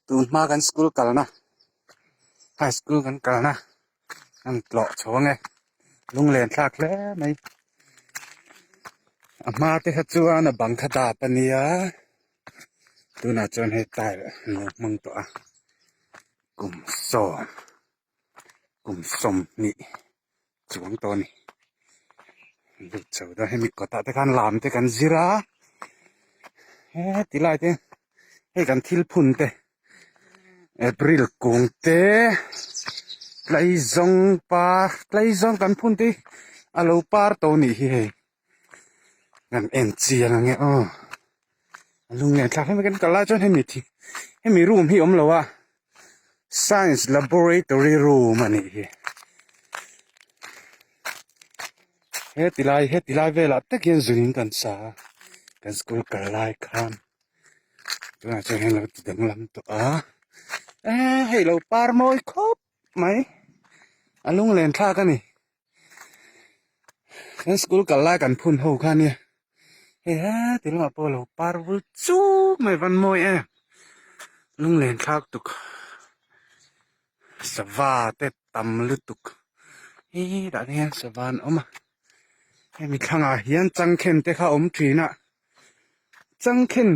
Tun hma kan school kalna high school kan kalna an tlawh chho ang e lunglen thlak hle mai a hma te kha chuan a bang kha dap a nia tunah chuan hei tile an lo hmang tawh a kum sawm kum sawmhnih chuang tawh a ni lut chho dawn hemi kawtah te khan lam te kan zir a heti lai te hei kan thil phun te april kung te tlaizawng par tlaizawng kan phun te hi a lo par tawh a nih hi hei kan en chiang ang e aw a lunglen thlak hemi kan kal lai chuan hemi thi hemi room hi awm lo a science laboratory room a nih hi heti lai heti lai velah tak hian zun in kan sa a kan school kal lai khan tunah chuan heng lo ti danglam tawh a eh hei lo par mawi khawp mai a lunglen thlak a ni. Kan school kal lai kan phun ho kha nia hei heti lamah pawh lo par vul chuk mai van mawi em lunglen thlak tuk sava te tam lutuk hi tah te hian sava an awm a hemi thlangah hian changkhen te kha a awm thin a changkhen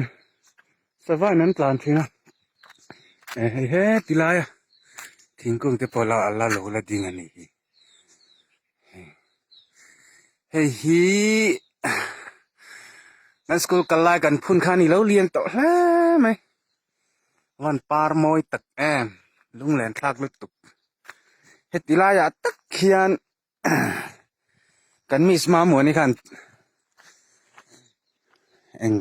sava in an tlan thin a hei heti laia thingkung te pawh la la lo la ding a nih hi. Hei hi kan school kal lai kan phun kha a ni lo lian tawh hle mai van par mawi tak em lunglen thlak lutuk heti laiah tak hian kan miss Mamuani khan eng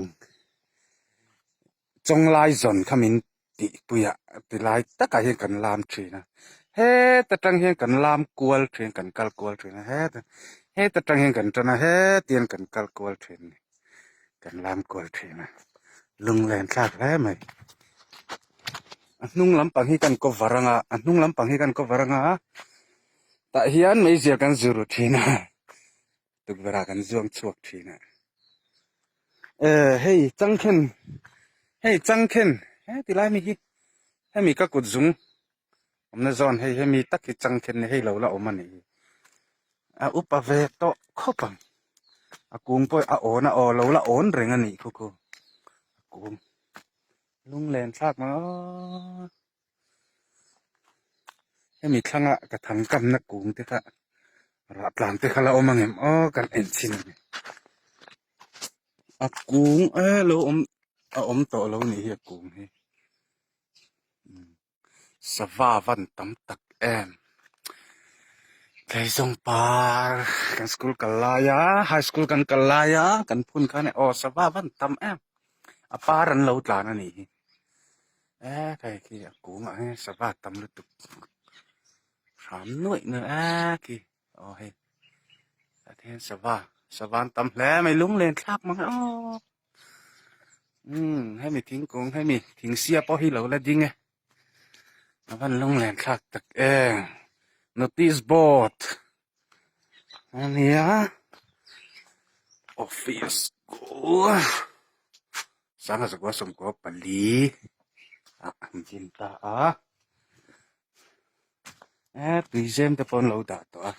Chawnglai zawn kha min tihpui a ti lai takah hian kan lam thin a heta tang hian kan lam kual thin kan kal kual thin a heta heta tang hian kan tan a heti hian kan kal kual thin a ni kan lam kual thin a lunglen thlak hle mai a hnung lampang hi kan cover anga a hnung lampang hi kan cover anga tah hian meizial kan zu ru thin a tukverh ah kan zuang chhuak thin a eh hei changkhen hei changkhen heti lai mi hi hemi ka kut zung awmna zawn hei hemi tak hi changkhen ni hei lo la awm a nih hi a upa ve tawh khawp ang a kung pawh a awn a aw lo la awn reng a nih khu khu a kung lunglen thlak mai aw. Hemi thlanga ka thang kamna kung te kha rah tlan te kha la awm ang em aw kan en chhin ang a kung e lo awm a awm tawh lo nih hi a kung hi sava van tam tak em tleizawng par kan school kal lai a high school kan kal lai a kan phun khan e aw sava van tam em a par an lo tlan a nih hi. E hei khi a kungah hian sava tam lutuk hram nuaih nuaih a khi aw hei tah te hian sava sava an tam hle mai lunglen thlak mang e aw umm hemi thingkung hemi thingsia pawh hi lo la ding e a van lunglen thlak tak em notice board ania office kawr. Sangha zakua sawmkua pali ah an zin ta a e tui zem te pawh an lo dah tawh a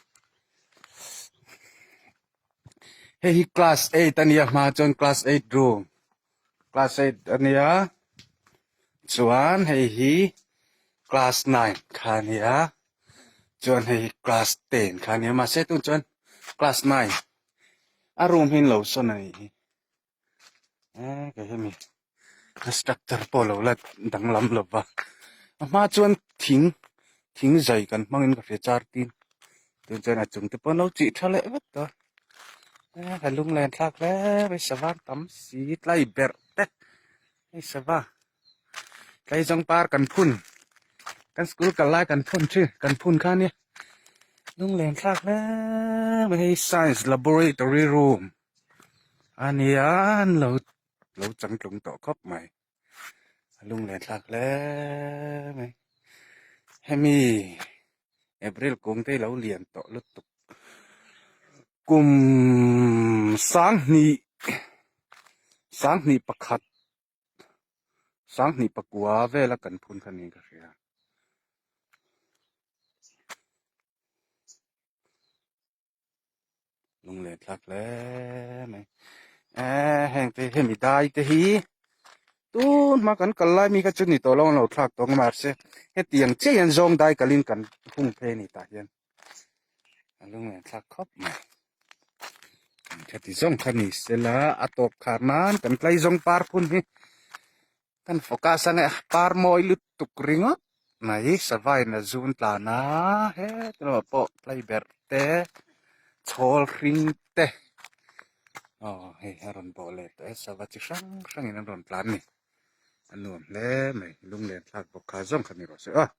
hei hi class eight a nia hma chuan class eight room class eight a nia chuan hei hi class nine kha a nia chuan hei hi class ten kha a nia mahse tun chuan class nine a room hi an lo sawn a nih hi. Eh kei hemi a structure pawh lo la danglam lo va a hma chuan thing thing zai kan hmangin ka hria char tin tun chuan a chung te pawh an lo chih tha leh vek tawh a eh ka lunglen thlak hle mai sava tam si tlai berh te hei sava tlai zawng par kan phun kan school kal lai kan phun thin kan phun kha ania lunglen thlak hle mai hei science laboratory room. A nia an lo lo changtlung tawh khawp mai a lunglen thlak hle mai hemi April kung te hi lo lian tawh lutuk kum sanghnih sanghnih pakhat. Sanghnih pakua vela kan phun kha niin ka hria. Lunglen thlak hle mai. Eee heng te hemi dai te hi tun hma kan kal lai mi kha chu ni tawh lo an lo thlak tawh ang mahse hetiang chiah hian zawng dai kalin kan hung phei a ni tah hian a lunglen thlak khawp mai. Heti zawng kha ni sela a tawp khar nan kan tlai zawng par phun hi kan focus ang e par mawi lutuk ringawt mai sava in a zun tlan a heti lamah pawh tlai berh te chhawl hring te aw hei a rawn bawh leh tawh e sava chi hrang hrang in an rawn tlan a ni a nuam hle mai lunglen thlak bawk kha zawng kha ni rawh se aw.